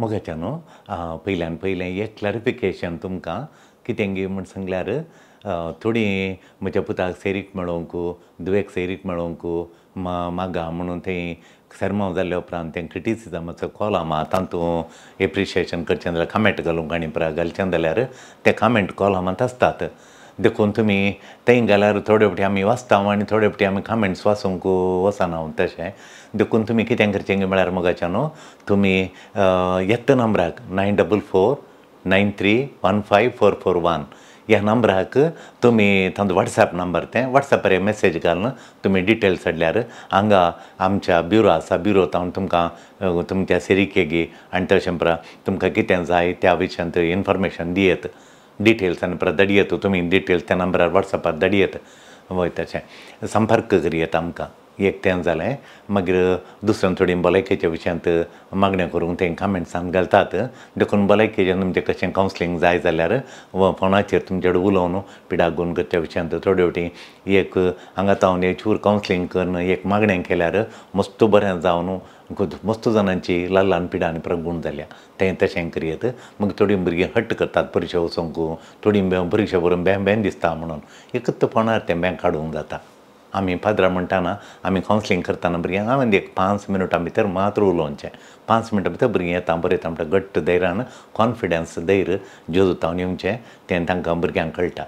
मोगाच्या न्हू पयल्यान पयलें एक क्लॅरिफिकेशन तुमकां कितें गी म्हूण सांगल्यार थोडीं म्हज्या पुताक सेरीक मेळोवंक धुवेक सेरीक मेळोवंक मागा म्हणून थंय सेरमांव जाल्ल्या उपरांत तें क्रिटिसिजमाचो कॉलम आहा तातूंत एप्रिशिएशन करचें जाल्यार कमेंट घालूंक आनी परा घालचें जाल्यार ते कमेंट कॉलमांत आसतात. देखून तुमी थंय घाल्यार थोडे फावटी आमी वाचता आनी थोडे फावटी आमी कमेंट्स वाचूंक वचना तशें. देखून तुमी कितें करचें म्हळ्यार मोगाच्या न्हू तुमी येत नंबराक 944 93 15 441 ह्या नंबराक तुमी तांचो वॉट्सॅप नंबर तें वॉट्सॅपार मॅसेज घालून तुमी डिटेल्स हाडल्यार हांगा आमच्या ब्युरो आसा ब्युरो तावन तुमकां तुमच्या सेरिकेगी आनी तशें परा तुमकां कितें जाय त्या विशयांत इन्फॉर्मेशन दियत डिटेल्स आनी परत धाडयत तुमी डिटेल्स त्या नंबरार वॉट्सॅपार धाडयत वय तशें संपर्क करयत आमकां. एक तें जालें. मागीर दुसरें थोडीं भलायकेच्या विशयांत मागण्यो करूंक तें कमेंट्सान घालतात. देखून भलायकेचें तुमचें कशें कावन्सिलींग जाय जाल्यार फोनाचेर तुमचे कडेन उलोवन पिडाक गुण करच्या विशयांत थोडे फावटी एक हांगा तावन एक चूर कावन्सिलींग करून एक मागणें केल्यार मस्त बरें जावन मस्त जाणांची ल्हान ल्हान पिडा आनी परत गूण जाल्या तें तशें करयत. मागीर थोडीं भुरगीं हट्ट करतात परिक्षा वचूंक, थोडीं परिक्षा बरोवन बें बें दिसता म्हणून एकच फोनार तें बें काडूंक जाता. आमी पाद्रा म्हणटाना आमी कावन्सिलींग करतना भुरग्यांक हांवें एक 5 मिनटां भितर मात्र उलोवचें. 5 मिनटां भितर भुरगीं येता बरयता म्हणटा घट्ट धैर्यान कॉन्फिडन्स धैर्य जेजू तावन येवचें तें तांकां भुरग्यांक कळटा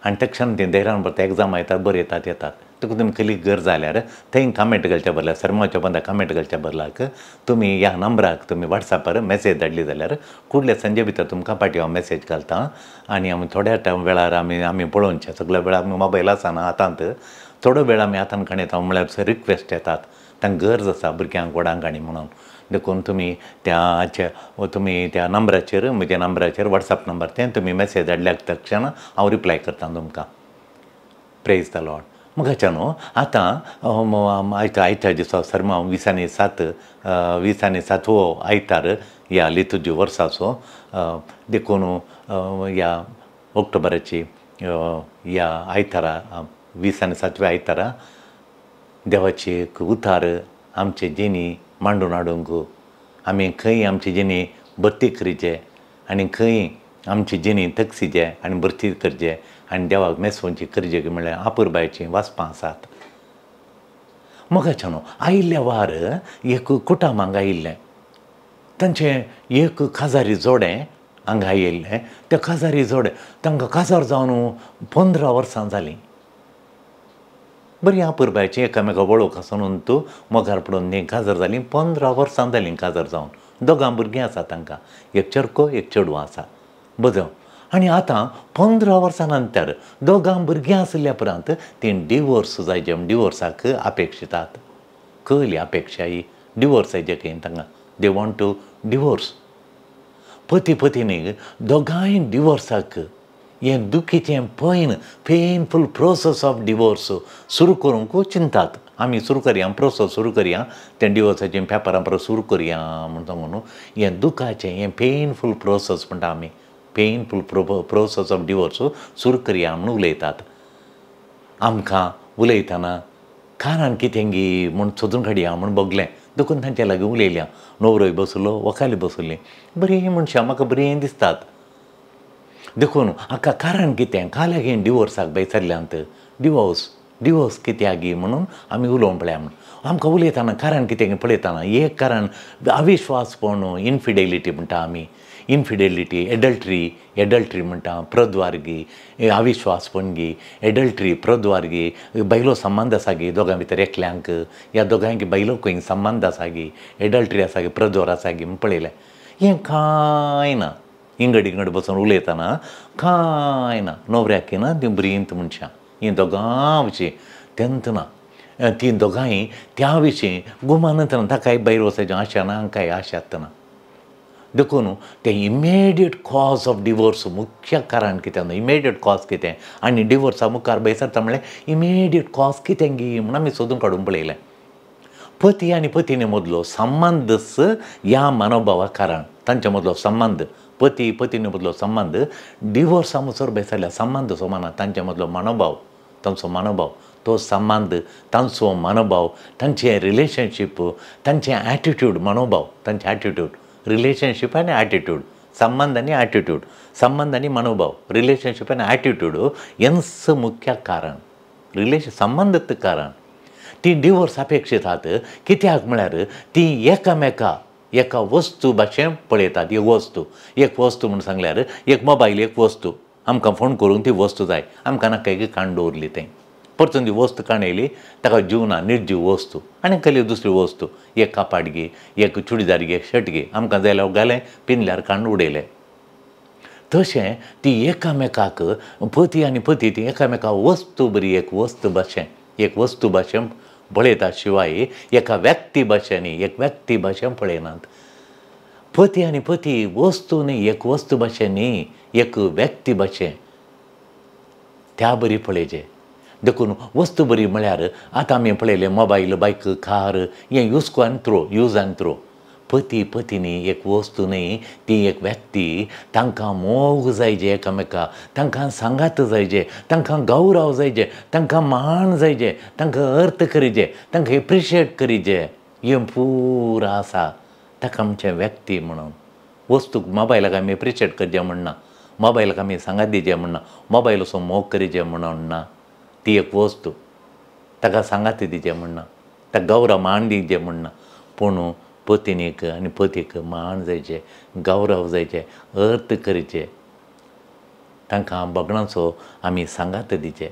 आनी तक्षण तीं धैर्यान परत एग्जाम येतात बरयतात येतात. तुका तुमी कसली गरज जाल्यार थंय कमेंट घालच्या बदलाक सरमाच्या बंदा कमेंट घालच्या बदलाक तुमी ह्या नंबराक तुमी वॉट्सॅपार मॅसेज धाडली जाल्यार कुडल्या संजे भितर तुमकां पाटी हांव मॅसेज घालता आनी आमी थोड्या टायम वेळार आमी आमी पळोवचें. सगल्या वेळार आमी मोबायल आसना हातांत, थोडो वेळ आमी हातान काडयता म्हळ्यार रिक्वेस्ट येतात तांकां गरज आसा भुरग्यांक व्हडांक आनी म्हणून. देखून तुमी त्या तुमी त्या नंबराचेर म्हज्या नंबराचेर वॉट्सॅप नंबर तें तुमी मॅसेज धाडल्या तक्षण हांव रिप्लाय करता तुमकां. Praise the lord. मोगाच्या न्हू आतां आयत्या दिसा सरमांव 20 आनी 7वो आयतार ह्या लितुजी वर्साचो. देखून ह्या ऑक्टोबराची ह्या आयतारा 20 आनी 7व्या आयतारा देवाची एक उतार आमचे जिणी मांडून हाडूंक आमी खंय आमची जिणी भरती करचे आनी खंय आमची जिणी तकसीचे आनी भरती करचे आनी देवाक मेसोवची करचे म्हळ्यार आपुरबायचीं वाचपां आसात. मोगाच्या न्हू आयिल्ल्या वार एक कुटुंब हांगा आयिल्लें, तांचें एक काजारी जोडें हांगा आयिल्लें. तें काजारी जोडें तांकां काजार जावन 15 वर्सां जालीं. बरीं आपुरबायचीं एकामेका वळख आसून तूं मोगार पडून तीं काजार जालीं. 15 वर्सां जालीं काजार जावन. दोगां भुरगीं आसा तांकां, एक चेडको एक चेडूं आसा. बरें आनी आतां 15 वर्सां नंतर दोगां भुरगीं आशिल्ल्या उपरांत तीं डिवोर्स जाय जे डिवोर्साक अपेक्षितात. कसली अपेक्षा ही डिवोर्स जाय जे खंय तांकां they want to divorce. पती पत्नीक दोगांय डिवोर्साक हें दुखीचें पेनफूल प्रोसेस ऑफ डिवोर्स सुरू करूंक चिंतात. आमी सुरू करया प्रोसेस सुरू करया तें डिवोर्साचें पेपरां परत सुरू करया म्हूण सांगून हें दुखाचें हें पेनफूल प्रोसेस म्हणटा आमी पेनफूल प्रोसेस ऑफ डिवोर्स सुरू करया म्हूण उलयतात. आमकां उलयतना कारण कितें गी म्हूण सोदून काडया म्हूण भोगलें. देखून तांच्या लागीं उलयल्या. नवरोय बसलो वकाली बसली. बरीं मनशां म्हाका बरीं दिसतात. देखून हाका कारण कितें काल्याक डिवोर्साक बेसरल्यांत डिवोर्स डिवोर्स कित्याक म्हणून आमी उलोवंक पळया म्हूण आमकां उलयतना कारण कितें पळयतना एक कारण अविश्वासपण इनफिडेलिटी म्हणटा आमी. इनफिडेलिटी एडल्ट्री एडल्ट्री म्हणटा प्रद्वारगी अविश्वासपणगी एडल्ट्री प्रद्वारगी बायलो संबंद आसा गी दोगां भितर एकल्यांक ह्या दोगांक बायलो खंय संबंद आसा गी एडल्ट्री आसा गी प्रद्वार आसा गी म्हूण पळयलें. हें कांय ना. इंगड इंगड बसून उलयतना कांय ना. न्हवऱ्याक ना तीं भुरगीं मनशां हीं दोगां विशीं तेंत ना तीं दोगांय त्या विशीं गुमानत ना. ताकाय भायर वचपाची आशा ना हांकांय आशा ना. देखून तें इमेडिएट कॉज ऑफ डिवोर्स मुख्य कारण कितें इमेडिएट कॉज कितें आनी डिवोर्सा मुखार भायर सरता म्हणल्यार इमेडिएट कॉज कितें गी म्हूण आमी सोदून काडून पळयलें. पती आनी पतीनी मदलो संबंदच ह्या मनोभावा कारण तांचे मदलो संबंद पती पतीनी मदलो संबंद डिवोर्सा मुसर भायर सरल्या संबंद सोमाना तांचे मदलो मनोभाव तांचो मनोभाव तो संबंद तांचो मनोभाव तांचें रिलेशनशीप तांचें एटिट्यूड मनोभाव तांचें एटिट्यूड रिलेशनशीप आनी ॲटिट्यूड, संबंद आनी ॲटिट्यूड, संबंद आनी मनोभाव, रिलेशनशीप आनी ॲटिट्यूड हेंच मुख्य कारण, रिलेशन संबंदत कारण. ती डिवोर्स अपेक्षीत आहात कित्याक म्हळ्यार ती एकामेका एका वस्तू भाशेन पळयतात. एक वस्तू, एक वस्तू म्हूण सांगल्यार एक मोबायल एक वस्तू, आमकां फोन करून ती वस्तू जाय, आमकां नाका एक काण दवरली थंय, परतून ती वस्तू काण येयली ताका जीव ना, निर्जीव वस्तू. आनी कसली दुसरी वस्तू, एक कापाट घे, एक चुडीदार घे, शर्ट घे, आमकां जाय जाल्यार घालें, पिंदल्यार काण उडयलें. तशें ती एकामेकाक पती आनी पती ती एकामेका वस्तू बरी एक वस्तू भाशेन, एक वस्तू भाशेन पळयता शिवाय एका व्यक्ती भाशेन, एक व्यक्ती भाशेन पळयनात. पती आनी पती वस्तू न्ही, एक वस्तू भाशेन न्ही, एक व्यक्ती भाशेन त्या बरी पळयचें. देखून वस्तू बरी म्हळ्यार आतां आमी पळयलें मोबायल, बायक, कार हें यूज आनी थ्रो, यूज आनी थ्रो. पती पत्नी एक वस्तू न्ही, ती एक व्यक्ती. तांकां मोग जायजे एकामेका, तांकां सांगात जायजे, तांकां गौरव जायजे, तांकां मान जायजे, तांकां अर्थ करीजे, तांकां एप्रिशिएट करीजे. हें पुरा आसा ताका आमचें व्यक्ती म्हणून. वस्तूक मोबायलाक आमी एप्रिशिएट करचें म्हणना, मोबायलाक आमी सांगात दिवचें म्हणना, मोबायल असो मोग करीजे म्हणून ना. ती एक वस्तू, ताका सांगात दिवचें म्हणना, ताका गौरव मान दिवचें म्हणना. पूण पत्नीक आनी पतीक मान जायचे, गौरव जायचे, अर्थ करचे, तांकां बगणाचो आमी सांगात दिवचे.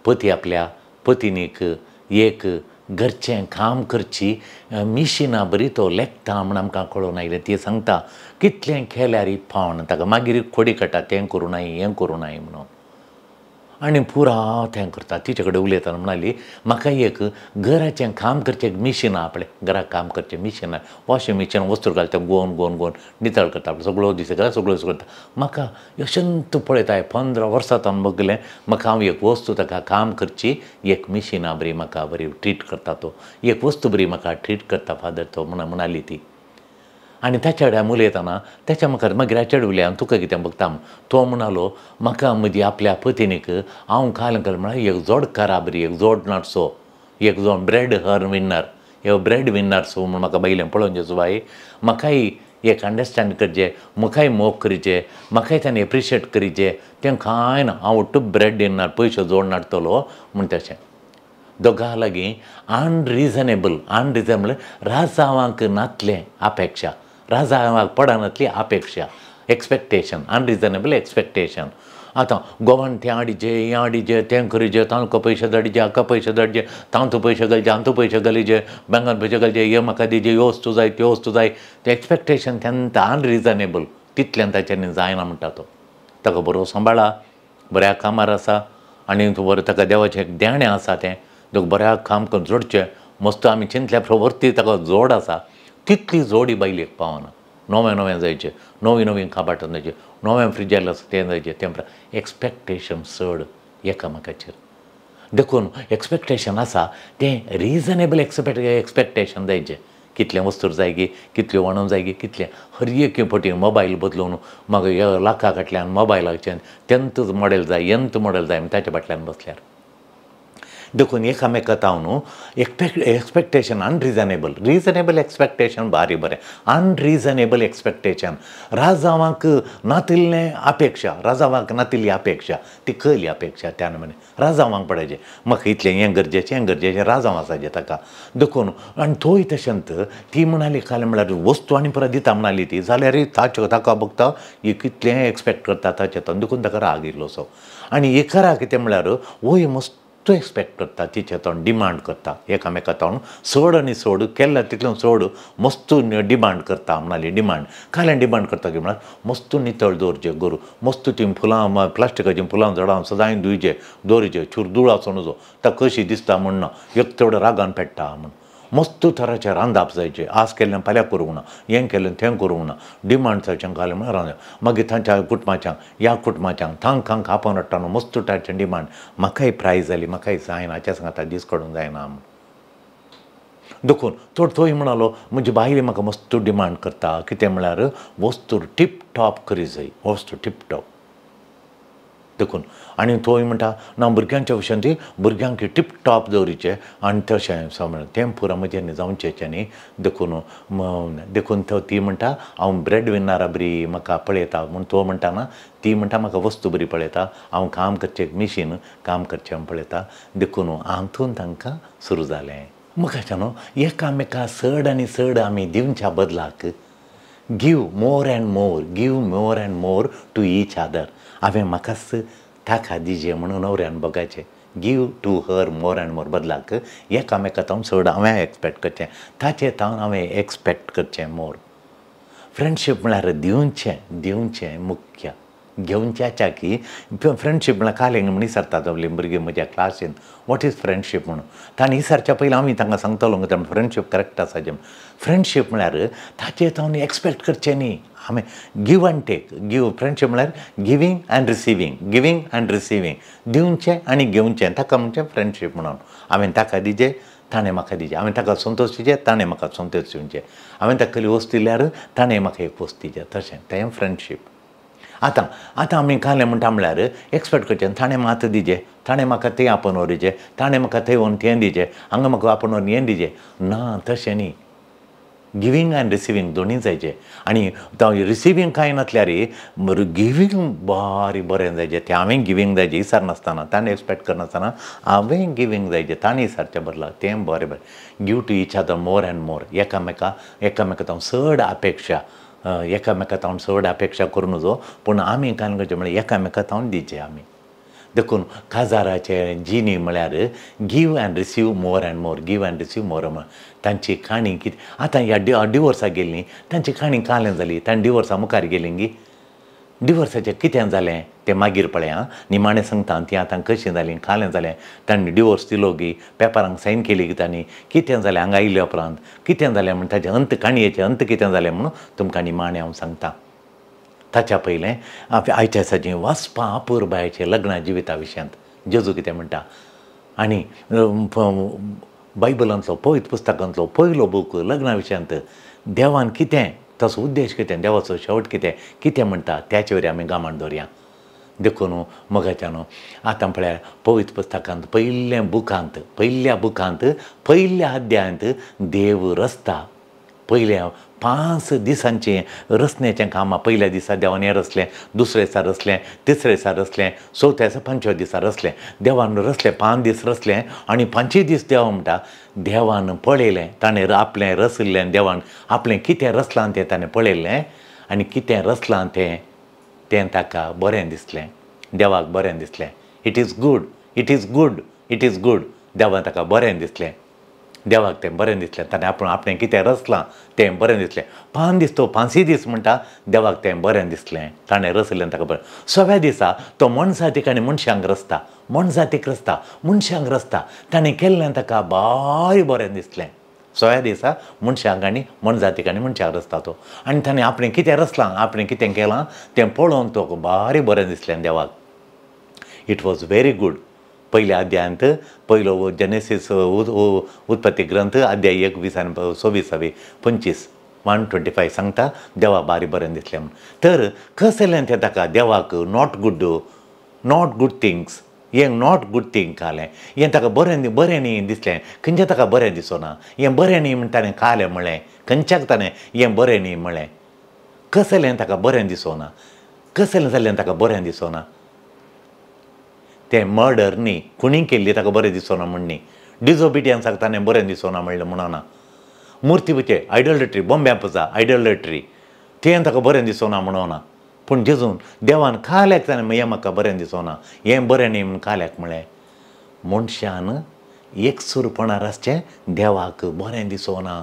पती आपल्या पत्नीक एक घरचें काम करची मिशिनां बरी तो लेखता म्हूण आमकां कळोन आयलें. ती सांगता कितलें केल्यार पावना ताका, मागीर खोडी काडटा, तें करूं नाय, हें करूं नाय म्हणून, आनी पुरा तें करता. तिचे कडेन उलयतना म्हणाली म्हाका एक घराचें काम करचें एक मिशीन आहा, आपलें घराक काम करचें मिशीन आहा, वॉशिंग मिशीन वस्तू घालता, गोवन गोवन गोवन नितळ करता, आपलें सगळो दीस सगळो दीस करता. म्हाका अशंत पळयता 15 वर्सां तावन बगलें, म्हाका हांव एक वस्तू ताका काम करची एक मिशीन आहा बरी, म्हाका बरी ट्रीट करता तो, एक वस्तू बरी म्हाका ट्रीट करता फादर तो म्हण म्हणाली ती. आनी ताच्या कडेन उलयतना ताच्या मुखार मागीर चेडूं उलय, हांव तुका कितें बगता म्हूण. तो म्हणालो म्हाका म्हजी आपल्या पत्नीक हांव काल म्हळ्यार एक जोडकारा बरी, एक जोड नाटसो, एक जोड ब्रेड हर विनर, एक ब्रेड विनर सो म्हूण म्हाका बायलें पळोवन जेजू बाय, म्हाकाय एक अंडरस्टँड करचें, म्हाकाय मोग करचें, म्हाकाय ताणें एप्रिशिएट करचें, तें कांय ना, हांव ഒट्टू ब्रेड विनर पयशे जोड नाडटलो म्हूण. तशें दोगां लागीं अनरिजनेबल, अनरिजनेबल राजावांक नातलें अपेक्षा, राजावांक पडनातली अपेक्षा, एक्सपेक्टेशन, अनरिजनेबल एक्सपेक्टेशन. आतां गोवान तें हाडिजे, हें हाडिजे, तें करीजे, तांकां पयशे धाडिजे, हाका पयशे धाडिजे, तांतू पयशे घालचे, हांतू पयशे घालिजे, बँकान पयशे घालचे, हे म्हाका दिजे, ह्यो वस्तू जाय, त्यो वस्तू जाय. तें एक्सपेक्टेशन तेन्ना अनरिजनेबल, तितल्यान ताच्यानी जायना म्हणटा तो. ताका बरो सांबाळा, बऱ्या कामार आसा आनी बरें ताका देवाचें एक देणें आसा, तें बऱ्या काम करून जोडचें मस्त. आमी चिंतल्या प्रवृत्ती ताका जोड आसा, तितली जोडी बायलेक पावना. नवें नवें जायचें, नवीं नवीं काबाटां जायचें, नवें फ्रिजार आसा तें जायचें, तें एक्सपेक्टेशन चड एकामेकाचेर. देखून एक्सपेक्टेशन आसा तें रिजनेबल एक्सपेक्टेशन जायचें. कितलें वस्तू जाय गी, कितल्यो वणोवंक जाय गी, कितलें हर एक फावटी मोबायल बदलून मागीर लाखा फाटल्यान मोबायलाचें तेंच मॉडेल जाय, हेंच मॉडेल जाय, ताच्या फाटल्यान बसल्यार. देखून एकामेका तावन एक्सपेक्टेशन अनरिजनेबल, रिजनेबल एक्सपेक्टेशन भारी बरें, अनरिजनेबल एक्सपेक्टेशन राजावांक नातिल्लें अपेक्षा, राजावांक नातिल्ली अपेक्षा, ती कयली अपेक्षा त्या नमुने राजावांक पडयचें, म्हाका इतलें हें गरजेचें, हें गरजेचें, राजांव आसाचें ताका. देखून आनी थंय तशेंच ती म्हणाली काल म्हळ्यार वस्तू आनी परत दिता म्हणाली ती, जाल्यार ताच्यो ताका बगता ही कितलें एक्सपेक्ट करता ताचें, देखून ताका राग येयल्लोसो. आनी एकरा कितें म्हळ्यार वय मस्त एक्सपेक्ट करता तिचे तोंड, डिमांड करता एकामेका तोंड चड आनी चड केल्या तितलें चड मस्त डिमांड करता म्हणाली. डिमांड काल्यान डिमांड करता की म्हळ्यार मस्त नितळ दवरचें गोरू, मस्त तीं फुलां प्लास्टिकाचीं फुलां झाडां सदांय धुयचें दवरचें, चूर धूळ आसूं नजो, ताका कशी दिसता म्हण ना, एक तेवडो रागान पेट्टा म्हण. मस्त तराचें रांदप जायचें, आज केल्लें फाल्यां करूंक ना, हें केलें तें करूंक ना, डिमांड जायचें घालें म्हळ्यार रांदप. मागीर तांच्या कुटुंबाच्यांक, ह्या कुटुंबाच्यांक तांकां आपोवन हाडटा न्हू, मस्त ताचें डिमांड, म्हाकाय प्रायज जाली, म्हाकाय जायना, हाच्या सांगता दीस काडूंक जायना म्हूण. देखून तो थंय म्हणालो म्हजी बायल म्हाका मस्त डिमांड करता, कितें म्हळ्यार वस्तू टिप टॉप करी जाय, वस्तू टिप टॉप. देखून आनी तोय म्हणटा ना भुरग्यांच्या विशयान ती भुरग्यांक टिप टॉप दवरीचें आनी तशें समज तें पुरा म्हजें जावचें न्ही. देखून देखून तो ती म्हणटा हांव ब्रेड विनरा बरी म्हाका पळयता म्हूण तो म्हणटा ना, ती म्हणटा म्हाका वस्तू बरी पळयता, हांव काम करचें मिशीन काम करचें म्हूण पळयता. देखून हातून तांकां सुरू जालें. म्हाका न्हू एकामेका चड आनी चड आमी दिवच्या बदलाक give more and more, give more and more to each other. हांवें म्हाकाच ताका दिजे म्हणून न्हवऱ्यान बघाचें, give to her more and more बदलाक एकामेका तावन चड हांवें एक्सपेक्ट करचें, ताचे तावन हांवें एक्सपेक्ट करचें मोर. फ्रेंडशीप म्हळ्यार दिवचें, दिवचें मुख्य, घेवच्याच्या की फ्रेंडशीप म्हळ्यार काल म्हूण विचारता जवली भुरगीं म्हज्या क्लासीन what is friendship म्हणून. तांणी विचारच्या पयलीं आमी तांकां सांगतलो की फ्रेंडशीप करेक्ट आसा जें. फ्रेंडशीप म्हळ्यार ताचे तावन एक्सपेक्ट करचें न्ही, आमी give and take. Give friendship म्हळ्यार giving and receiving, giving and receiving, दिवचें आनी घेवचें, ताका म्हणचें फ्रेंडशीप म्हणून. हांवें ताका दिजे, ताणें म्हाका दिजे, हांवें ताका संतोश दिजे, ताणें म्हाका संतोश दिवचें, हांवें ताका कसली वस्त दिल्यार ताणें म्हाका एक वस्त दिजे, तशें तें फ्रेंडशीप. आतां आतां आमी कालें म्हणटा म्हळ्यार एक्सपेक्ट करचें ताणें मात दिजे, ताणें म्हाका तें आपोवन व्हरिचें, ताणें म्हाका थंय व्हरून तें दिजें, हांगा म्हाका आपोवन व्हरून हें दिजें, ना तशें न्ही. गिवींग आनी रिसिवींग दोनूय जायचें. आनी रिसिवींग कांय नासल्यार गिवींग बारी बरें जायचें, तें हांवें गिवींग जायचें विचारनासतना, ताणें एक्सपेक्ट करनासतना हांवें गिवींग जायचें, ताणें विचारचें बदला तें बरें बरें. Give to each other more and more, एकामेका एकामेका तावन चड अपेक्षा, एकामेका तावन चड अपेक्षा करूं नजो, पूण आमी कांय करचें म्हळ्यार एकामेका तावन दिवचें आमी. देखून काजाराचें जिणी म्हळ्यार give and receive more and more, give and receive more and more. तांची काणी कितें आतां ह्या डिवोर्साक गेल्ली तांची काणी कालें जाली, तांणी डिवोर्सा मुखार गेली गी, डिवोर्साचें कितें जालें तें मागीर पळया निमाणें सांगता. तीं आतां कशीं जालीं, कालें जालें, तांणी डिवोर्स दिलो गी, पेपरांक सायन केली गी, तांणी कितें जालें हांगा आयल्या उपरांत कितें जालें म्हूण ताचें अंत, काणयेचें अंत कितें जालें म्हणून तुमकां निमाणें हांव सांगता. ताच्या पयलें आयच्या दिसाचीं वाचपां अपुरबायेचें लग्ना जिविता विशयांत जेजू कितें म्हणटा आनी बायबलांतलो पवित्र पुस्तकांतलो पयलो बूक लग्ना विशयांत देवान कितें ताचो उद्देश कितें, देवाचो शेवट कितें कितें म्हणटा त्याचे वरी आमी गामान दवरया. देखून मोगाच्यान आतां पळयार पवित्र पुस्तकांत पयल्या बुकांत, पयल्या बुकांत पयल्या अध्यायांत देव रचता. पयल्या 5 दिसांचें रचण्याचें कामां, पयल्या दिसा देवान हें रचलें, दुसऱ्या दिसा रचलें, तिसऱ्या दिसा रचलें, चवथ्या दिसा, पांचव्या दिसा रचलें. देवान रचलें, 5 दीस रचलें आनी 5 दीस देवा म्हणटा देवान पळयलें, ताणें आपलें रचिल्लें, देवान आपलें कितें रचलां तें ताणें पळयलें आनी कितें रचलां तें तें ताका बरें दिसलें, देवाक बरें दिसलें. It is good, it is good, it is good. देवान ताका बरें दिसलें, देवाक तें बरें दिसलें, ताणें आपूण आपणें कितें रचलां तें बरें दिसलें. 5 दीस तो 5 दीस म्हणटा देवाक तें बरें दिसलें, ताणें रचलें ताका बरें. 6व्या दिसा तो मनजातीक आनी मनशांक रचता, मनजातीक रचता, मनशांक रचता, ताणें केल्लें ताका भारी बरें दिसलें. 6व्या दिसा मनशांक आनी मनजातीक आनी मनशांक रचता तो, आनी ताणें आपणें कितें रचलां, आपणें कितें केलां तें पळोवन तो भारी बरें दिसलें देवाक. It was very good. पयल्या अध्यायांत पयलो जेनेसीस उत्पत्ती ग्रंथ अध्याय 1 20 आनी 26 25 125 सांगता देवा बारी बरें दिसलें म्हूण. तर कसलें तें ताका देवाक not good, not good things, हें not good thing खालें, हें ताका बरें बरें न्ही दिसलें, खंयचें ताका बरें दिसना, हें बरें न्ही म्हण ताणें खालें म्हळें, खंयच्याक ताणें हें बरें न्ही म्हळें, कसलें ताका बरें दिसना, कसलें जालें ताका बरें दिसना. तें मर्डर न्ही, खुणी केल्ली ताका बरें दिसना म्हण न्ही, डिसओबिडियन्साक ताणें बरें दिसना म्हणलें म्हणना, मुर्ती पुजे आयडॉलेट्री, बोंब्या पुजा आयडॉलेट्री, तें ताका बरें दिसना म्हणना. पूण जेजून देवान खाल्याक ताणें हें म्हाका बरें दिसना, हें बरें न्ही म्हूण खाल्याक म्हळें. मनशान एकसुरपणार आसचें देवाक बरें दिसना,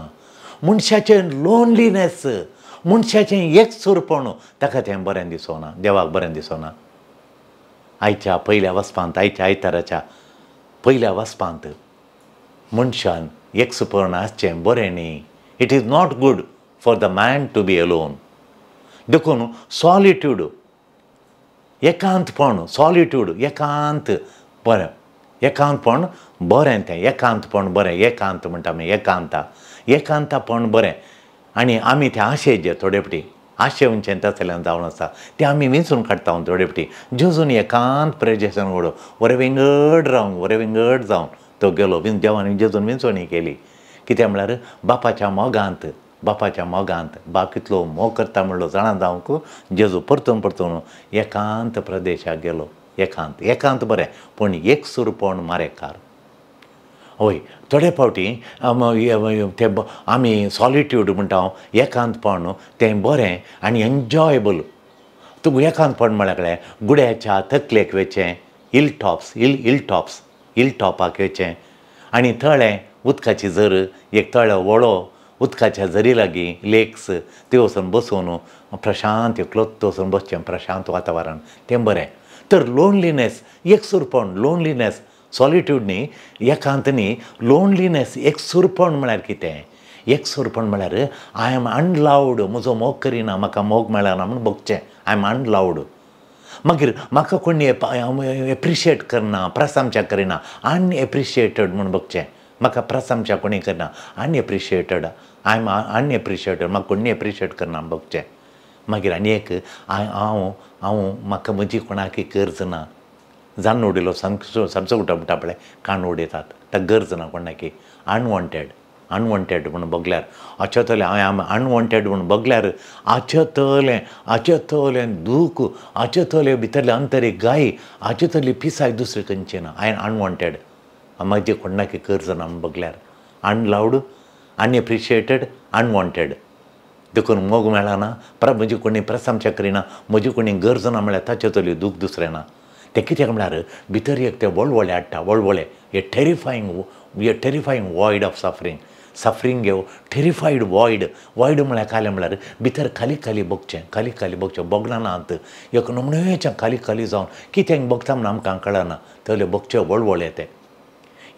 मनशाचें लोनलीनेस, मनशाचें एकसुरपण ताका तें बरें दिसना, देवाक बरें दिसना. आयच्या पयल्या वचपांत, आयच्या आयताराच्या पयल्या वचपांत मनशान एकसुरपण आसचें बरें न्ही. It is not good for the man to be alone. देखून सॉलिट्यूड, एकांतपण, सॉलिट्यूड, एकांत बरें, एकांतपण बरें, तें एकांतपण बरें, एकांत म्हणटा आमी, एकांता, एकांतापण बरें. आनी आमी तें आशेचे थोडे फावटी आशेवचें तसल्यान जावन आसा तें आमी विंचून काडटा थोडे फावटी. जेजून एकांत प्रदेशान वडो वरे विंगड रावंक वरे विंगड जावन तो गेलो. देवान जेजून विंचवणी केली. कितें म्हळ्यार बापाच्या मोगांत, बापाच्या मोगांत बाप कितलो मोग करता म्हणलो जाणा जावंक जेजू परतून परतून एकांत प्रदेशाक गेलो. एकांत एकांत बरें पूण एकसुरपण मारेकार. हय थोडे फावटी ते आमी सॉलिट्यूड म्हणटा एकांतपण तें बरें आनी एन्जॉयबल. तुका एकांतपण म्हळ्यार कळ्ळें गुड्याच्या तकलेक वचचें, hill tops hill hill tops hill टॉपाक वचचें आनी तळें उदकाची झर एक तळो व्हळो उदकाच्या झरी लागीं लेक्स ते वचून बसून प्रशांत एकलोच वचून बसचें प्रशांत वातावरण तें बरें. तर लोनलीनेस एकसुरपण, लोनलीनेस सॉलिट्यूड न्ही एकांत न्ही, लोनलीनेस एकसुरपण म्हळ्यार कितें? एकसुरपण म्हळ्यार I am अनलावड, म्हजो मोग करिना, म्हाका मोग मेळना म्हूण भोगचें, I am अनलावड. मागीर म्हाका कोणी एप्रिशिएट करना, प्रशंसा करिना, अनएप्रिशिएटेड म्हूण भोगचें, म्हाका प्रशंसा कोणी करना, अनएप्रिशिएटेड, I am अनएप्रिशिएटेड, म्हाका कोणी एप्रिशिएट करना म्हूण भोगचें. मागीर आनी एक हांव हांव म्हाका म्हजी कोणाकय गरज ना, जाण उडयलो सामचो उठा म्हणटा पळय कान उडयतात ताका गरज ना कोणाकी, अनवॉन्टेड अनवॉन्टेड म्हूण भोगल्यार आचेतलें हांवें अनवॉन्टेड म्हूण भोगल्यार आचेतलें आचेतलें दूख आचेतलें भितरलें अंतरी गाय आचेतली पिसाय दुसरी खंयची ना. हांवें अनवॉन्टेड म्हजी कोणाकी गरज ना म्हूण भोगल्यार अनलावड अनएप्रिशिएटेड अनवॉन्टेड. देखून मोग मेळना, म्हजी कोणी प्रशंसा करिना, म्हजी कोणी गरज ना म्हळ्यार ताचेतली दूख दुसरें ना. तें कित्याक म्हळ्यार भितर एक ते वळवळे हाडटा, वळवळे a terrifying a terrifying void of suffering, suffering a terrified void. Void म्हळ्यार कालें म्हळ्यार भितर खाली खाली भोगचें, खाली खाली भोगचें, भोगणानात एक नमणेचें खाली खाली जावन कितें भोगता म्हूण आमकां कळना, तसले भोगचे वळवळे ते.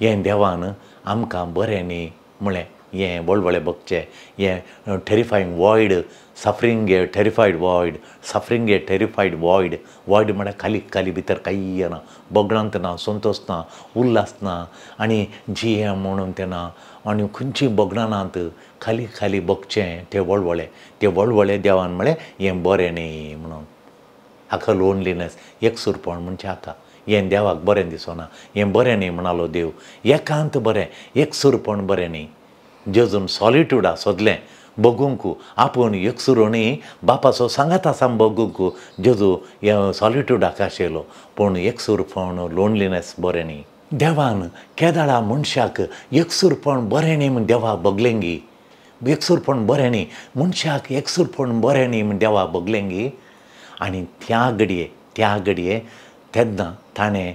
हें देवान आमकां बरें न्ही म्हळें, हें वळवळे भोगचें, हें terrifying void, suffering a terrified void, suffering a terrified void. Void म्हळ्यार खाली खाली भितर कांय येना, भोगणांत ना, संतोश ना, उल्हास ना आनी जियें म्हणून तें ना आनी खंयची भोगणानात खाली खाली भोगचें ते वळवळे, ते वळवळे देवान म्हळें हें बरें न्ही म्हणून. हाका लोनलीनेस एकसुरपण म्हणचें हाका, हें देवाक बरें दिसना, हें बरें न्ही म्हणालो देव. एकांत बरें, एकसुरपण बरें न्ही. जेजून सॉलिट्यूडा सोदलें भोगूंक, आपूण एकसुरो न्ही बापाचो सांगात आसा भोगूंक जेजू हे सॉलिट्यूडाक आशिल्लो, पूण एकसुरपण लोनलीनेस बरें न्ही. देवान केदाळा मनशाक एकसुरपण बरें न्ही म्हूण देवा भोगलेंगी, एकसुरपण बरें न्ही मनशाक, एकसुरपण बरें न्ही म्हूण देवा भोगलेंगी. आनी त्या घडये त्या घडये तेन्ना ताणें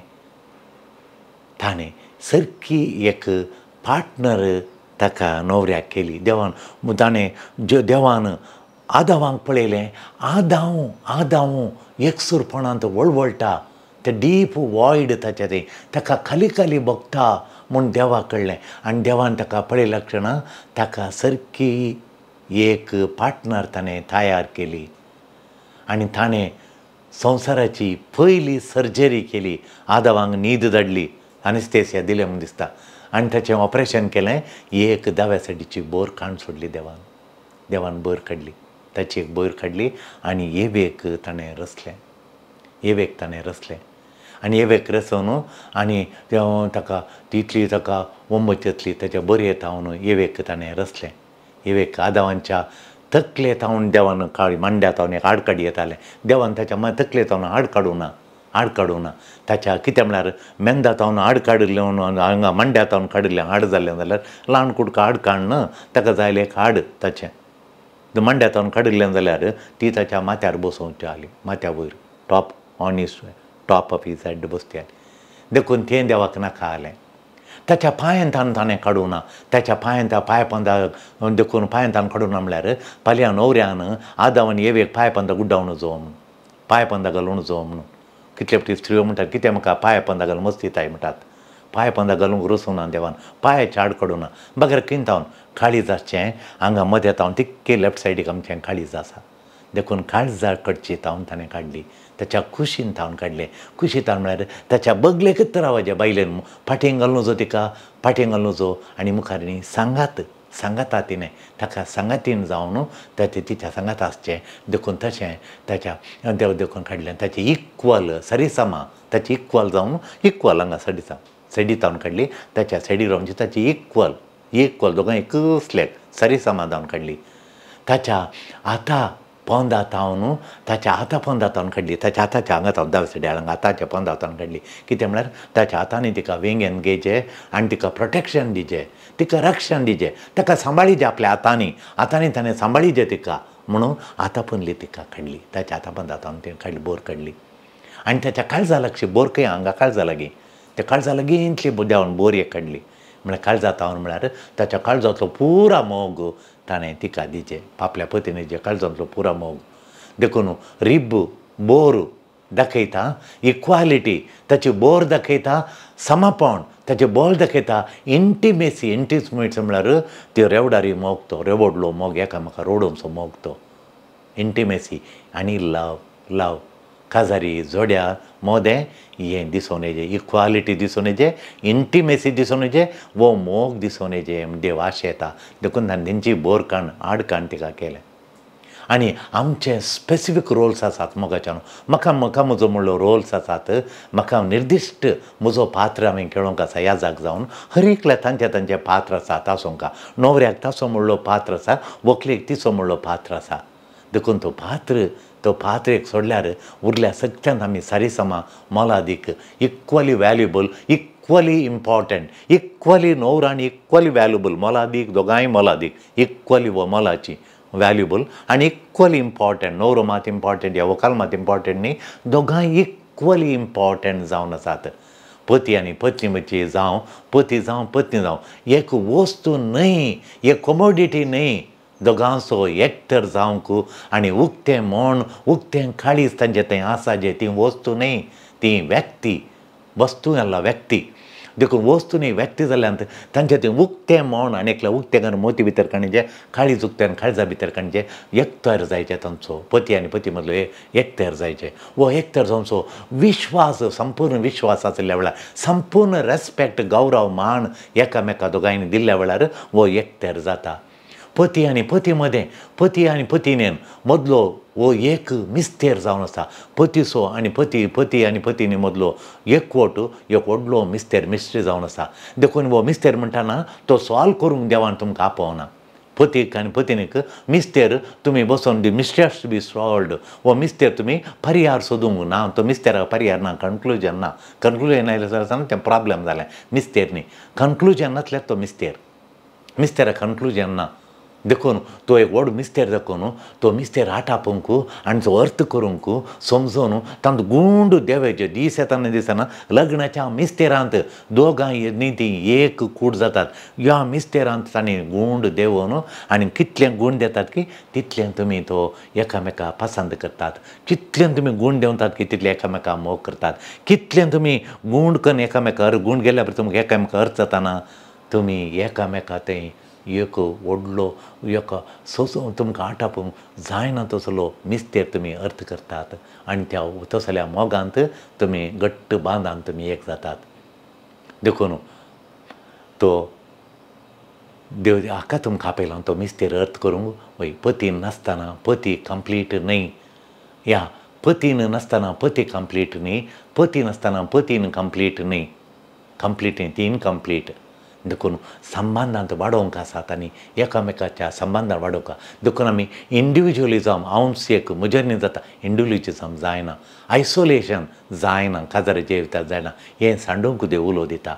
ताणें सारकी एक पार्टनर ताका न्हवऱ्याक केली. देवान ताणें देवान आदावांक पळयलें, आदांव आदांव एकसुरपणांत वळवळटा, तें डीप वॉयड ताचें तें ताका खाली खाली भोगता म्हूण देवाक कळ्ळें. आनी देवान ताका पळयल्या क्षणा ताका सारकी एक पार्टनर ताणें तयार केली आनी ताणें संवसाराची पयली सर्जरी केली. आदावांक न्हीद धाडली, आनेस्थेसिया दिलें म्हूण दिसता, आनी ताचें ऑपरेशन केलें. एक दाव्या सायडीची बोर काण सोडली देवान, देवान बोर काडली, ताची एक बोर काडली आनी एवेक ताणें रचलें, एवेक ताणें रचलें आनी एवेक रचोवन आनी ताका तितली ताका वंबत येतली ताच्या बरी येता एवेक ताणें रचलें. एवेक आदावांच्या तकले तावन देवान काळी मांड्या तावन एक हाड काडी येतालें, देवान ताच्या तकले तावन हाड काडूं ना, हाड काडूं ना ताच्या कितें म्हळ्यार मेंदा तावन हाड काडिल्लें हांगा मांड्या तावन काडिल्लें हाड जाल्लें जाल्यार ल्हान कुडको हाड काडून ताका जाय एक हाड ताचें मांड्या तावन काडिल्लें जाल्यार ती ताच्या माथ्यार बसोवची आसली, माथ्या वयर top on his top of his head बसती आसली. देखून तें देवाक नाका आसलें. ताच्या पांयान ताणें ताणें काडूं ना, ताच्या पांयान त्या पांय पंदा देखून पांयान ताणें काडूं ना म्हळ्यार पालयां न्हवऱ्यान आदावान एवेक पांय पंदा गुड्डावन जो म्हणून, पांय पंदा घालून जो म्हणून. कितले फावटी स्त्रियो म्हणटात कितें म्हाका पांय पंदा घालून मस्तीताय म्हणटात, पांय पंदा घालूंक रसूं ना देवान, पांयाचे हाड काडूं ना, बगर किंतावन काळीज आसचें हांगा मदें तावन तिक्के लेफ्ट सायडीक आमचें काळीज आसा, देखून काळजा कडची तावन ताणें काडली, ताच्या कुशीन तावन काडलें. कुशी तावन म्हळ्यार ताच्या बगलेकच रावपाचें बायलेन फाटीं घालूं जो तिका फाटीं घालूं जो आनी मुखार न्ही सांगात सांगाता तिणें ताका सांगातीन जावन ताचें तिच्या सांगात आसचें देखून तशें ताच्या देव देखून काडलें ताचें इक्वल सरिसमा ताची इक्वल जावन इक्वल हांगा सडिसा सडी जावन काडली ताच्या सडी रावची ताची इक्वल इक्वल दोगां एकसलेक सरिसमा जावन काडली ताच्या आतां पोंदा तावन ताच्या हाता पोंदा तावन काडली ताच्या हाताच्या हांगा तावन दावे सायडीन हांगा हाताच्या पोंदा तावन काडली कितें म्हळ्यार ताच्या हातांनी तिका वेंगेन घेयचें आनी तिका प्रोटेक्शन दिचें तिका रक्षण दिचें ताका सांबाळीचें आपल्या हातांनी हातांनी ताणें सांबाळीचें तिका म्हणून हाता पोंदली तिका काडली ताच्या हाता पोंदा तावन तिणें काडली बोर काडली आनी ताच्या काळजा लागशी बोर खंय हांगा काळजा लागीं त्या काळजा लागीं इतली देवान बोर एक काडली म्हळ्यार काळजा तावन म्हळ्यार ताच्या काळजांतलो पुरा मोग ताणें तिका दिचें आपल्या पतीने जे काळजांतलो पुरा मोग देखून रिब बोर दाखयता इक्वालिटी ताची बोर दाखयता समापण ताचें बोल दाखयता इंटिमेसी इंटिमेट्स म्हळ्यार त्यो रेवडारी मोग तो रेवडलो मोग एकामेका रोडोवचो मोग तो इंटिमेसी आनी लव लव काजारी जोड्या मोदें हें दिसून येचें इक्वालिटी दिसून येचें इंटिमेसी दिसून येचें वो मोग दिसून येचें देव आशेता देखून ताणें तेंची बोर काण आड काण तिका केलें आनी आमचे स्पेसिफीक रोल्स आसात मोगाच्यान म्हाका म्हाका म्हजो म्हणलो रोल्स आसात म्हाका निर्दिश्ट म्हजो पात्र हांवें खेळोंक आसा ह्या जाग जावन हर एकल्या तांचे तांचे पात्र आसा तासोंका न्हवऱ्याक तासो म्हणलो पात्र आसा व्हंकलेक तिचो म्हणलो पात्र आसा देखून तो पात्र एक सोडल्यार उरल्या सगळ्यांत आमी सारिसमा मोलादीक equally valuable equally important equally न्हवरो आनी इक्वली व्हॅल्युबल मोलादीक दोगांय मोलादीक इक्वली वो मोलाची व्हॅल्युबल आनी इक्वली इम्पॉर्टंट न्हवरो मात इम्पॉर्टंट या व्हंकल मात इम्पॉर्टंट न्ही दोगांय इक्वली इम्पॉर्टंट जावन आसात पती आनी पत्नी म्हणजे जावं पती जावं पत्नी जावं एक वस्तू न्हय एक कमोडिटी न्हय दोगांचो एकतर जावंक आनी उक्तें मन उक्तें काळीज तांचें थंय आसा जें ती वस्तू न्हय ती व्यक्ती वस्तू जाला व्यक्ती देखून वस्तू न्हय व्यक्ती जाल्यान तांचें तें उक्तें मन आनी एकल्या उक्तें करून मोती भितर काडचें काळीज उक्तें आनी काळजा भितर काडचें एकतर जायचें तांचो पती आनी पती मदलो एकतर जायचें वो एकतर जावचो विश्वास संपूर्ण विश्वास आशिल्ल्या वेळार संपूर्ण रेस्पेक्ट गौरव मान एकामेका दोगांयनी दिल्ल्या वेळार वो एकतर जाता पती आनी पती मदें पती आनी पतीनेन मदलो हो एक मिस्तेर जावन आसा पतीचो आनी पती पती आनी पतीनी मदलो एकवट एक व्हडलो मिस्तेर मिस्ट्री जावन आसा देखून हो मिस्तेर म्हणटाना तो सॉल्व करूंक देवान तुमकां आपोवना पतीक आनी पतीनीक मिस्तेर तुमी बसोन the mystery has to be solved हो मिस्तेर तुमी पर्यार सोदूंक ना तो मिस्तेराक पर्यार ना कन्क्लुजन ना कन्क्लुजन आयलें जाल्यार तें प्रॉब्लम जालें मिस्तेर न्ही कन्क्लुजन नासल्यार तो मिस्तेर मिस्तेराक कन्क्लुजन ना देखून तो एक व्हड मिस्तेर देखून तो मिस्तेर आटापूंक आनी तो अर्थ करूंक समजून तांकां गुंड देवाचे दीस येताना दिसना लग्नाच्या मिस्तेरांत दोगां न्ही ती एक कूड जातात ह्या मिस्तेरांत तांणी गुंड देवोन आनी कितलें गूण देतात की तितलें तुमी तो एकामेका पसंद करतात कितलें तुमी गूण देंवतात की तितलें एकामेका मोग करतात कितलें तुमी गूंड करून एकामेका गूंड गेल्या तुमकां एकामेका अर्थ जाताना तुमी एकामेका थंय एक व्हडलो एक सोंसो तुमकां आटापूंक जायना तसलो मिस्तेर तुमी अर्थ करतात आनी त्या तसल्या मोगांत तुमी घट्ट बांदान तुमी एक जातात देखून तो देव हाका तुमकां आपयला तो मिस्तेर अर्थ करूंक वय पतीन नासतना पती कंप्लीट न्हय या पतीन नासतना पती कंप्लीट न्हय पती नासतना पतीन कंप्लीट न्हय कंप्लीट न्हय ती इनकंप्लीट देखून संबंदांत वाडोवंक आसात आनी एकामेकाच्या संबंदान वाडोवंक देखून आमी इंडिविज्युअलिजम हांवच एक म्हजेर न्ही जाता इंडिविज्युअलिजम जायना आयसोलेशन जायना काजारा जिवितांत जायना हें सांडूंक देव उलो दिता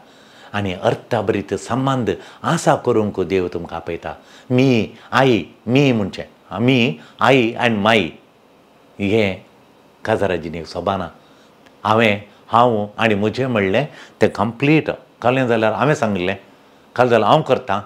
आनी अर्थाभरीत संबंद आसा करूंक देव तुमकां आपयता मी आई मी म्हणचें मी आई आनी माई हें काजारा जिणेक सोबाना हांवें हांव आनी म्हजें म्हणलें तें कंप्लीट कालें जाल्यार हांवें सांगिल्लें काल जाल्यार हांव करतां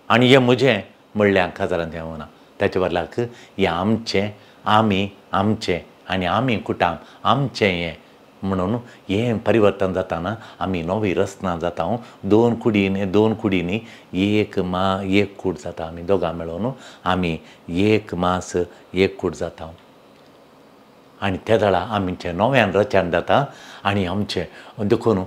आनी हें म्हजें म्हणलें काजारान तें ना ताचे बदलाक हें आमचें आमी आमचें आनी आमी कुटाम आमचें हें म्हणून हें परिवर्तन जाताना आमी नवी रचना जाता दोन कुडींनी एक मा एक कूड जाता आमी दोगां मेळोन आमी एक मास एक कूड जाता. आनी त्या वेळार आमचें नव्यान रचन जाता आनी आमचें देखून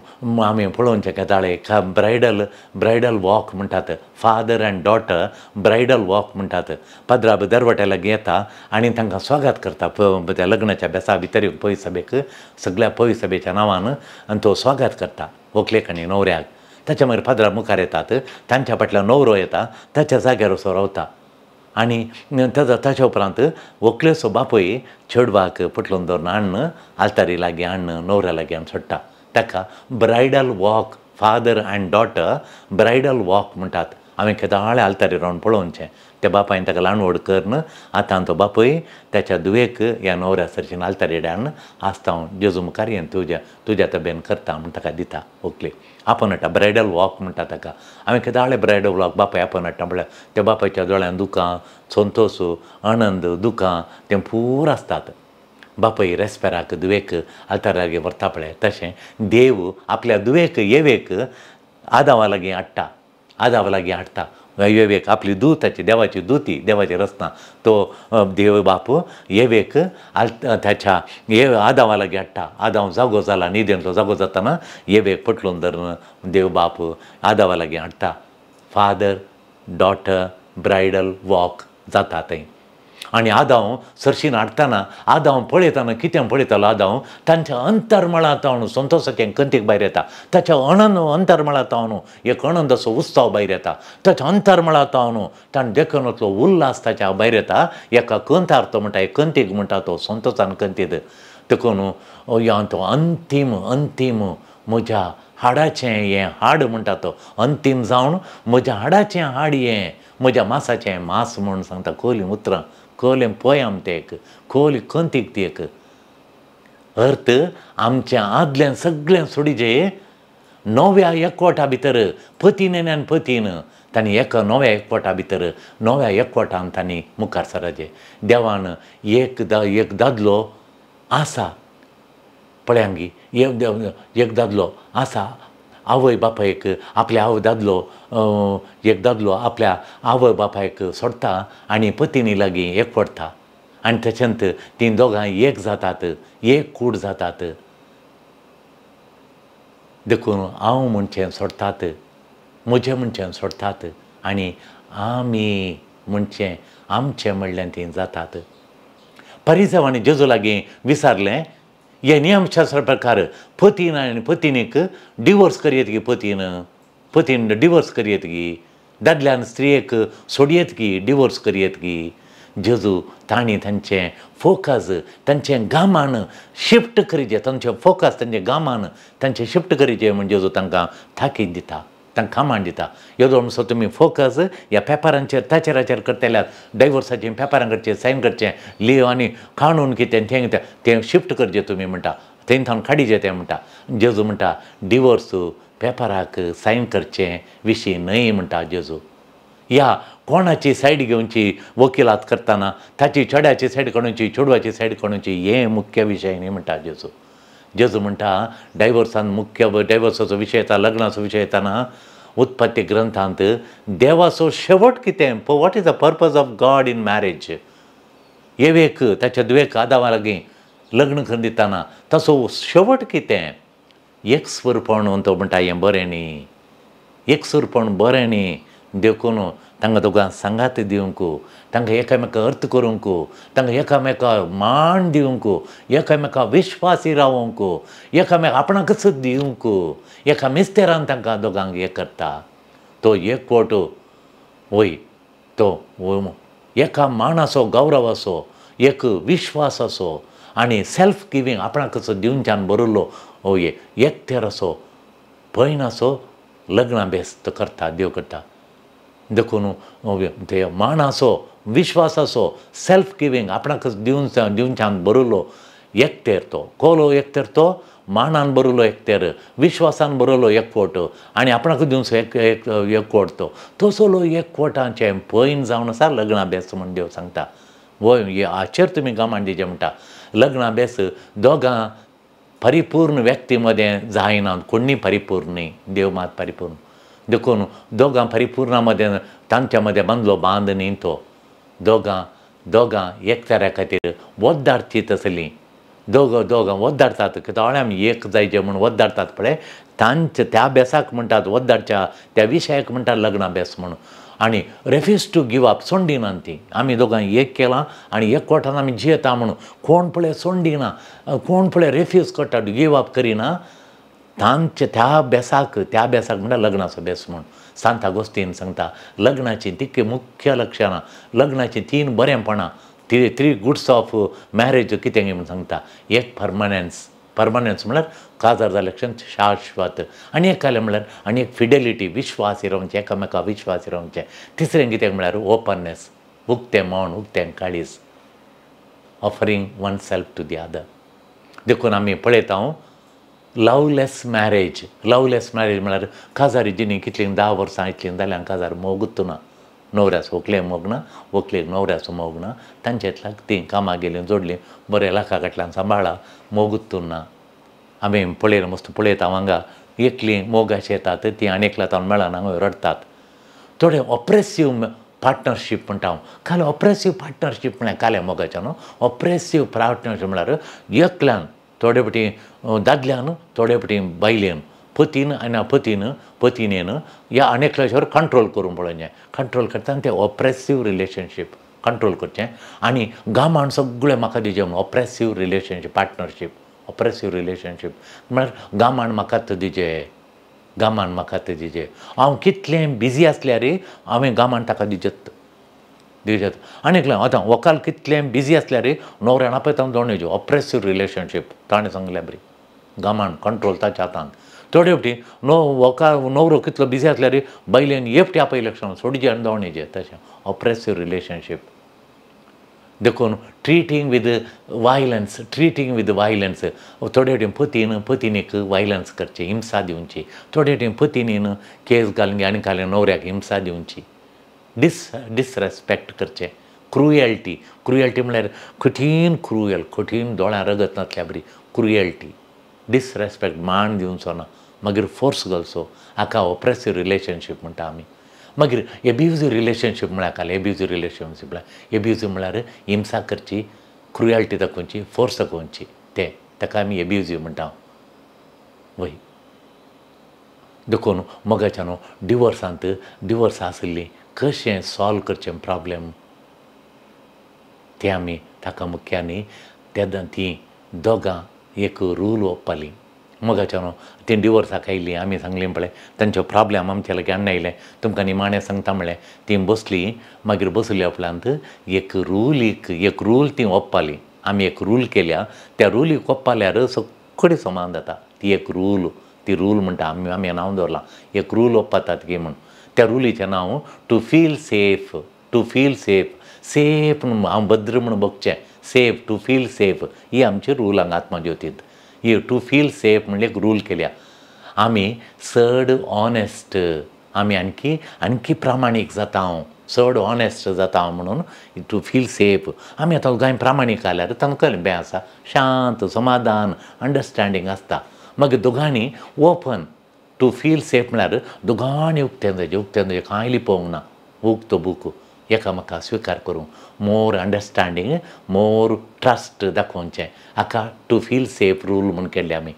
आमी पळोवचें केदाळे ब्रायडल ब्रायडल वॉक म्हणटात, father and daughter bridal walk म्हणटात. पाद्रा दरवट्या लागीं येता आनी तांकां स्वागत करता त्या लग्नाच्या बेसा भितर पय सभेक सगळ्या पय सभेच्या नांवान आनी तो स्वागत करता व्हंकलेक आनी न्हवऱ्याक. ताच्या मागीर पाद्रा मुखार येतात, तांच्या फाटल्यान न्हवरो येता, ताच्या जाग्यार असो रावता आनी ताच्या उपरांत व्हंकलेचो बापूय चेडवाक पोटलून दवरून हाडून आल्तारी लागीं हाडून न्हवऱ्या लागीं हाडून सोडटा. ताका bridal walk, father and daughter bridal walk म्हणटात. हांवें केदाळे आल्तारी रावन पळोवचें त्या बापायन ताका ल्हान व्हड करून आतां तो बापूय ताच्या धुवेक ह्या न्हवऱ्या सरशीन आल्तारी हाडून आसता हांव जेजू मुखार येवन तुज्या तुज्या तबेन करता म्हूण ताका दिता व्हंकलेक आपोवन हाडटा. ब्रायडल वॉक म्हणटा ताका. हांवें केदाळे ब्रायडल वॉक बापाय आपोवन हाडटा म्हळ्यार त्या बापायच्या दोळ्यान दुकां, संतोश, आनंद, दुकां तें पूर आसतात. बापूय रेस्पेराक धुवेक आल्तारा लागीं व्हरता पळय तशें देव आपल्या धुवेक येवेक आदावा लागीं हाडटा, आदावा लागीं हाडटा. येवेक आपली दूताची देवाची दुती देवाची रचना तो देव बाप येवेक ताच्या आदावा लागीं हाडटा. आदाव जागो जाला न्हिदेंतलो जागो जाताना येवेक पटलून धरून देव बाप आदावा लागीं हाडटा. फादर डॉटर ब्रायडल वॉक जाता थंय. आनी आदाव सरशीन हाडटना आदाव पळयतना कितें पळयतालो आदाव तांच्या अंतर्मळा तावन संतोषाचें कंतीक भायर येता. ताच्या अणन अंतर्मळा तावन एक अणंदाचो उत्सव भायर येता. ताच्या अंतर्मळा तावन ताणें देखून उल्हास ताच्या भायर येता. एका कंतार तो म्हणटा, एक कंतीक म्हणटा तो संतोषान कंतीत. देखून तो अंतीम अंतीम म्हज्या हाडाचें हें हाड म्हणटा तो अंतीम जावन म्हज्या हाडाचें हाड हें म्हज्या मासाचें मास म्हूण सांगता. खोली उतरां खोलें पोयम तें एक खोली कंतीक ती एक अर्थ आमचें आदलें सगळें सोडिजे नव्या एकवटा भितर पतीन आनी पतीन तांणी एका नव्या एकवटा भितर नव्या एकवटान तांणी मुखार सराचें. देवान एक एक दादलो आसा पळयांगी एक दादलो आसा आवय बापायक आपल्या आवय दादलो एक दादलो आपल्या आवय बापायक सोडटा आनी पतिनी लागीं एकवटता आनी ताच्यांत तीं दोगां एक जातात, एक कूड जातात. देखून हांव म्हणचें सोडटात, म्हजें म्हणचें सोडटात आनी आमी म्हणचें आमचें म्हणल्यार तीं जातात. परिजावांनी जेजू लागीं विचारलें हे नियमशास्त्रा प्रकार पतीन आनी पतिनीक डिवोर्स करयत गी, पतीन पतीन डिवोर्स करयत गी, दादल्यान स्त्रियेक सोडयत गी, डिवोर्स करयत गी. जेजू तांणी तांचें फोकस तांचें गामान शिफ्ट करीजे, तांचें फोकस तांचें गामान तांचें शिफ्ट करीजे म्हण जेजू तांकां ताकीद दिता, तांकां कामान दिता. येदो म्हणसो तुमी फोकस ह्या पेपरांचेर ताचेर करतल्यात, डायवोर्साचें पेपरां करचें, सायन करचें, लिव आनी काणून कितें तें तें शिफ्ट करचें तुमी म्हणटा, थंय थावन काडीचें तें म्हणटा. जेजू म्हणटा डिवोर्स पेपराक सायन करचें विशीं न्हय म्हणटा जेजू. ह्या कोणाची सायड घेवची वकिलात करतना ताची चेड्याची सायड काडूची चेडवाची सायड काडूची हें मुख्य विशय न्हय म्हणटा जेजू. जेजू म्हणटा डायवोर्सान मुख्य डायवोर्साचो विशय येता, लग्नाचो विशय येताना उत्पत्ती ग्रंथांत देवाचो शेवट कितें, what is the purpose of God in marriage. येवेक ताच्या दुवेक आदावा लागीं लग्न करून दिताना ताचो शेवट कितें, एकसुरपण तो म्हणटा हें बरें न्ही, एकसुरपण बरें न्ही. देखून तांकां दोगां सांगात दिवंक, तांकां एकामेका अर्थ करूंक, तांकां एकामेका मान दिवंक, एकामेका विश्वासी रावंक, एकामेका आपणाकच दिवंक, एका मिस्तेरान तांकां दोगांक एक करता. तो एकवट वय तो एका मानाचो गौरवाचो एक विश्वासाचो आनी सेल्फ गिवींग आपणाकच दिवच्यान बरयल्लो हो एकतेर असो पयणाचो लग्ना बेस तो करता, देव करता. देखून ते मानाचो विश्वासाचो सेल्फ गिवींग आपणाकच दिवच्यान बरयल्लो एकतेर तो कोलो एकतेर तो मानान बरयलो एकतेर, विश्वासान बरयलो एकवट आनी आपणाकच दिवचो एक एकवट तो तसलो एकवटाचें पयन जावन आसा लग्ना बेस म्हूण देव सांगता. वय हाचेर तुमी गमान दिवचें म्हणटा. लग्ना बेस दोगां परिपूर्ण व्यक्ती मदें जायना, कोणी परिपूर्ण न्ही, देव मात परिपूर्ण. देखून दोगां परिपूर्णा मदें तांच्या मदें बांदलो बांद न्ही तो दोगां दोगां एकचारा खातीर वद्दारची तसली दोगां दोगां वद्दारतात कित्याक आमी एक जायचे म्हूण वद्दारतात पळय तांच्या त्या बेसाक म्हणटात वद्दारच्या त्या विशयाक म्हणटात लग्ना बेस म्हणून. आनी रेफ्यूज टू गिव अप सोंडिना ती आमी दोगां एक केलां आनी एकवटान आमी जियेता म्हणून कोण पळय सोंडिना कोण पळय रेफ्यूज करता गिव अप करिना तांच्या त्या बेसाक म्हणल्यार लग्नाचो बेस म्हूण. सांत आगोस्तीन सांगता लग्नाचीं तितकी मुख्य लक्षणां लग्नाचीं तीन बरेंपणां थ्री गुड्स ऑफ मॅरेज कितें म्हूण सांगता. एक परमनन्स परमनन्स म्हळ्यार काजार जाल्या क्षण शाश्वत आनी एक कालें म्हळ्यार आनी एक फिडेलिटी विश्वास रावचें एकामेका विश्वास रावचें. तिसरें कितें म्हळ्यार ओपननेस उक्तें मन उक्तें काळीज offering oneself to the other. देखून आमी पळयता हांव लवलेस मॅरेज लवलेस मॅरेज म्हळ्यार काजारी जिणी कितलीं 10 वर्सां इतलीं जाल्यार काजार मोगूच ना न्हवऱ्याचो व्हंकलेक मोग ना व्हंकलेक न्हवऱ्याचो मोग ना तांचेतल्यान तीं कामाक गेलीं जोडलीं बरें लाखा फाटल्यान सांबाळा मोगूच ना. आमी पळयला मस्त पळयता हांगा एकलीं मोगाशी येतात तीं आनी एकल्या तावन मेळना हांगा रडटात. थोडे ऑप्रेसीव पार्टनरशीप म्हणटा हांव काल ऑप्रेसीव पार्टनरशीप म्हळ्यार काल्या मोगाच्या न्हू ऑप्रेसीव पार्टनरशीप म्हळ्यार एकल्यान थोडे फावटी दादल्यान थोडे फावटी बायलेन पतीन आनी पतीन पतीनेन ह्या आनी एकल्याचेर कंट्रोल करूंक पळोवचें कंट्रोल करता आनी तें ऑप्रेसीव रिलेशनशीप कंट्रोल करचें आनी गामान सगळें म्हाका दिवचें म्हणून oppressive relationship partnership oppressive relationship म्हळ्यार गामान म्हाकाच दिवचें गामान म्हाकाच दिवचें हांव कितलें बिजी आसल्यार हांवें गामान ताका दिवचें दिवचें. आनी एकलें आतां व्हंकल कितलें बिजी आसल्यार न्हवऱ्यान आपयता दोन येवचें ऑप्रेसीव रिलेशनशीप ताणें सांगलें बरी गामान कंट्रोल ताच्या हातांत. थोडे फावटी व्हंकल न्हवरो कितलो बिजी आसल्यार बायलेन एकटी आपयलें क्षण सोडचें आनी दोन येवचें तशें ऑप्रेसीव रिलेशनशीप. देखून treating with violence treating with violence थोडे फावटी पतीन पतिनीक वायलन्स करचें हिंसा दिवची थोडे फावटी पतिनीन केस घालून आनी घालून न्हवऱ्याक हिंसा दिवची डिसरेस्पेक्ट करचें क्रुयल्टी क्रुयल्टी म्हळ्यार कठीण क्रुयल कठीण दोळ्यां रगत नासल्या बरी क्रुयल्टी डिसरेस्पेक्ट मान दिवचो ना मागीर फोर्स घालचो हाका ऑप्रेसीव रिलेशनशीप म्हणटा आमी. मागीर एब्युजीव रिलेशनशीप म्हळ्यार काल एब्युजीव रिलेशनशीप म्हळ्यार एब्युजीव म्हळ्यार हिंसा करची क्रुयल्टी दाखोवची फोर्स दाखोवची तें ताका आमी एब्युजीव म्हणटा वय. देखून मोगाच्या न्हू डिवोर्सांत डिवोर्स आशिल्ली कशें सॉल्व करचें प्रॉब्लेम तें आमी ताका मुख्यांनी तेन्ना तीं दोगां एक रूल ओंपपाली. मोगाच्या न्हू तीं डिवोर्साक आयलीं आमी सांगलीं पळय तांचो प्रॉब्लेम आमच्या लागीं हाडून आयलें तुमकां निमाणें सांगता म्हळें तीं बसलीं मागीर बसल्या उपरांत एक रुलीक एक रूल तीं ओंपपाली आमी एक रूल केल्या त्या रुलीक ओंपपाल्यार सगळी समान जाता ती एक रूल ती रूल म्हणटा आमी आमी नांव दवरलां एक रूल ओंपपातात की म्हूण त्या रुलीचें नांव to feel safe to feel safe safe म्हूण हांव भद्र म्हूण बगचें सेफ टू फील सेफ ही आमची रूल हांगा आत्मज्योतींत ही टू फील सेफ म्हणल्यार एक रूल केल्या. आमी चड ऑनेस्ट आमी आणखी आणखी प्रामाणीक जाता हांव चड ऑनेस्ट जाता हांव म्हणून टू फील सेफ. आमी आतां कांय प्रामाणीक जाल्यार तांकां कळ्ळें बें आसा शांत समाधान अंडरस्टँडींग आसता. मागीर दोगांनी ओपन टू फील सेफ म्हळ्यार दोगांनी उक्तें जायचें उक्तें जायचें कांय लिपोवंक ना उक्तो बूक एकामेका स्विकार करूंक मोर अंडरस्टँडींग मोर ट्रस्ट दाखोवचें हाका टू फील सेफ रूल म्हूण केल्लें आमी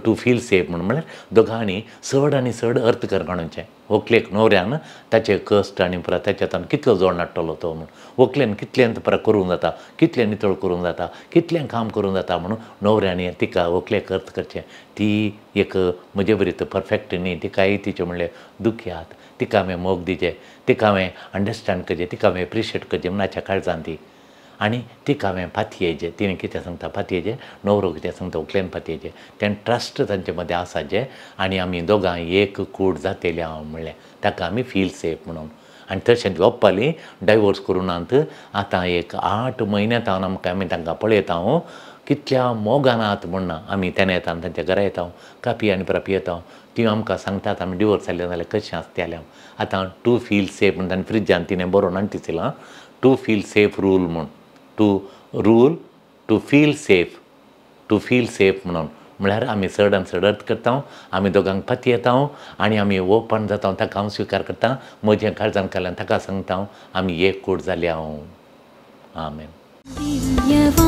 टू फील सेफ म्हूण म्हळ्यार दोगांनी चड आनी चड अर्थ करून काडचें व्हंकलेक न्हवऱ्यान ताचे कश्ट आनी परत ताच्या हातान कितलो जोड नाडटलो तो म्हूण व्हंकलेन कितलें परत करूंक जाता कितलें नितळ करूंक जाता कितलें काम करूंक जाता म्हणून न्हवऱ्यान तिका व्हंकलेक अर्थ करचें ती एक म्हजे बरी तर परफेक्ट न्ही तिकाय तिचें म्हणलें दुखयात तिका हांवें मोग दिवचें तिका हांवें अंडरस्टँड करचें तिका हांवें एप्रिशिएट करचें म्हूण हाच्या काळजान ती आनी तिका हांवें पातयेचें तिणें कितें सांगता पातयेचें न्हवरो कितें सांगता व्हंकलेन पातयेचें तें ट्रस्ट तांचे मदें आसा जें आनी आमी दोगां एक कूड जातेली हांव म्हणलें ताका आमी फील सेफ म्हणून. आनी तशें ओंपपाली डायवोर्स करूं नात आतां एक 8 म्हयन्या तावन आमकां आमी तांकां पळयता हांव कितल्या मोगान आहात म्हूण ना आमी तेन्ना येता आनी तांच्या घरा येता कापी आनी परत पियेता ती आमकां सांगतात आमी डिवोर्स जालें जाल्यार कशें आसतलें. आतां टू फील सेफ म्हणटा आनी फ्रिजान तिणें बरोवन हाडून दिसलां टू फील सेफ रूल म्हूण to rule to feel safe to feel safe म्हणून म्हळ्यार आमी चड आनी चड अर्थ करता आमी दोगांक पातयेता आनी आमी ओपन जाता ताका हांव स्विकार करता म्हजें काळजान काडल्यान ताका सांगता आमी एक कूड जाल्या हांव. आमेन.